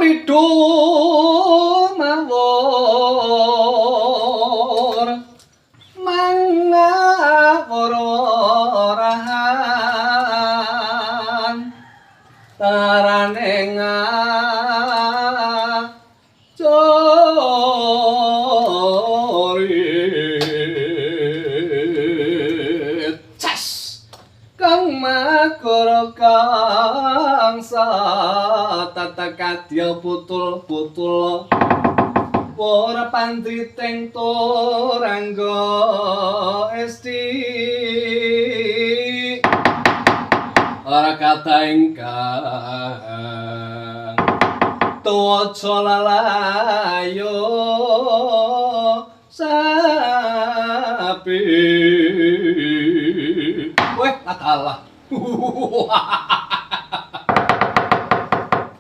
Ridu mawur mangawur orahan tarane ngajorit ces kang makara kangsa tatakadya putul-putul ora pandriteng turangga esti ora kata ingkang tuwaca lalayo sapi. Weh, adalah.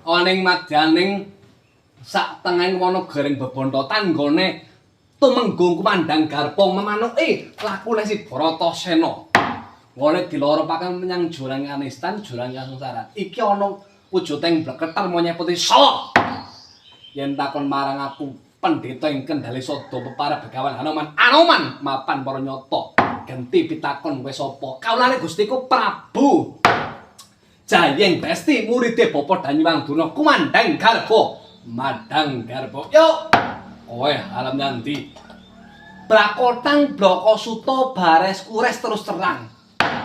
Oning madyaning sak tengahing wana garing bebontotan nggone tumenggung kumandhang garpa memanuki lakune si Bratasena. Nggone diloropake menyang jurang kanistan, jurang kasangsaran. Iki ana wujuding bleketer monyet putih sawa. Yen takon marang aku pendeta ing Kendali Sada pepara Begawan Hanoman. Anoman mapan para nyata. Genti pitakon kowe sapa? Kawulane Gustiku Prabu Jayeng Besti muride Bapa Danyang Durna kumandhang garba. Madang garba. Yo. Kowe arep nyandi. Blakotang Blaka Suta bares kures terus terang.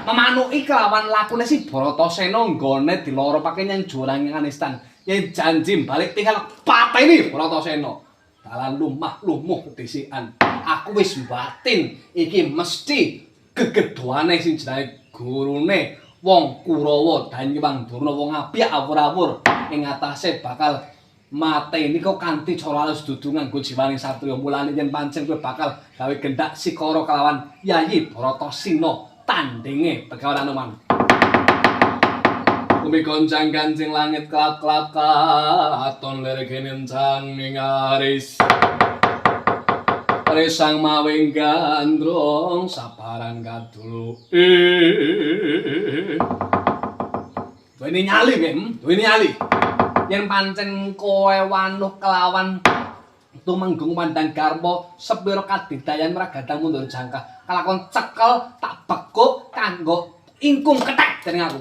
Memanuki kelawan lakune si Bratasena nggone diloropake nyang jurang kanistan. Yen janji balik tinggal pateni Bratasena. Dalan lumah lumuh kedisikan. Aku wis batin iki mesti gegedhoane sing jenenge gurune wong Kurawa Danyang Durna wong apik awur-awur ing atase bakal mateni kok kanthi cara alus dudu nganggo jiwane satriya. Mulane yen pancen kowe bakal gawe gendak sikara kelawan Yayi Bratasena tandinge Begawan Anoman. Bumi goncang kancing langit klap-klap katon lir kinencang ing aris. Resang mawing gandrung saparan kadulu. Duweni nyali kowe, duweni nyali. Yen pancen kowe wanuh kelawan tumenggung pandang garma sepira kadigdayan mragadang mundur jangkah. Kalakon cekel tak bekuk kanggo ingkung kethek dening aku.